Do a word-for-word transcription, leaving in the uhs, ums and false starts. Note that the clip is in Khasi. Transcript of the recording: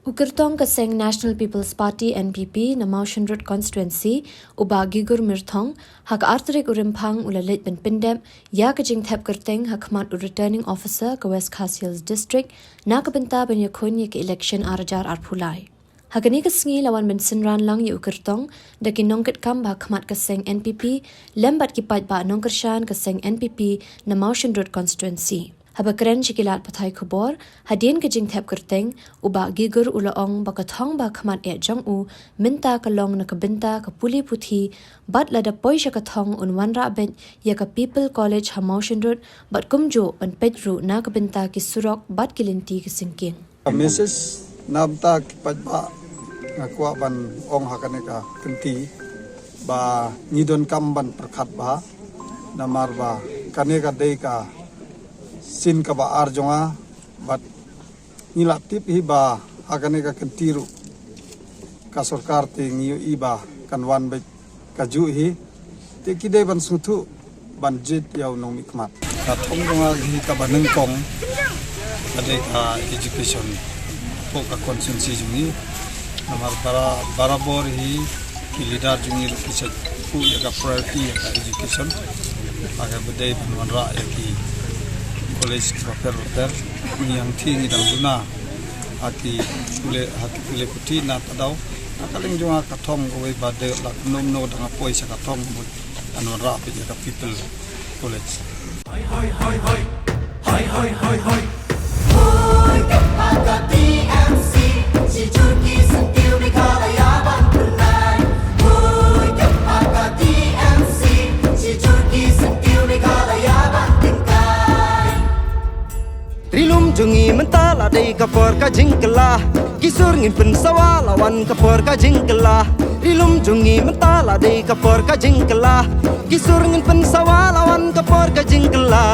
U kyrtong ka seng National People's Party N P P na Mawshynrut Constituency, u Bah Gigur Myrthong, ha ka ar tarik u Rymphang u la leit ban pyndep ïa ka jingthep kyrteng ha khmat u Returning Officer ka West Khasi Hills District na ka bynta ban ïakhun ïa ka election ar hajar arphew lai. Ha kane ka sngi la wan ban synran lang ïa u kyrtong da ki nongkitkam ba ha khmat ka seng N P P lem bad ki paidbah nongkyrshan ka seng N P P na Mawshynrut Constituency. Haba kren sha ki lad pathai khubor hadien ka jingthep kyrteng, u Bah Gigur u la ong ba ka thong ba ha khmat eh jong u mynta ka long na ka bynta ka pule puthi, bad lada poi sha ka thong un wanrah beit ïa ka People College ha Mawshynrut, bad kumjuh ban peit ruh na ka bynta ki surok bad ki lynti ki syngkien. Ka message na bynta ki paidbah, nga kwah ban ong ha kane ka kynti ba ngi donkam ban pyrkhat bha, namar ba kane ka dei ka sien kaba ar jong nga, bad ngi la tip hi ba ha kane ka kynti ruh ka sorkar te ngi ïohi ba kan wan beit kajuh hi. Te ki dei ban sngewthuh ban jied ïa u nongmihkhmat. Ka thong jong nga hi kaba nyngkong ka dei ka education hapoh ka constituency jong ngi. Namar bara, barabor hi ki leader jong ngi ruh ki sa buh ïa ka priority ïa ka education. Ha kaba dei ban wanrah ïa ki college bapher bapher. Ngi hangthie ngi dang duna ha ki pule, ha ki pule puthi na ka daw. Ha ka liang jong nga ka thong kawei ba dei la kumno kumno dang poi sha ka thong, ban wanrah beit ïa ka People College. Ri lum jong ngi mynta la dei ka por ka jingkylla. Ki sur ngin pynsawa la wan ka por ka jingkylla. Ri lum jong ngi mynta la dei ka por ka jingkylla. Ki sur ngin pynsawa la wan ka por ka jingkylla.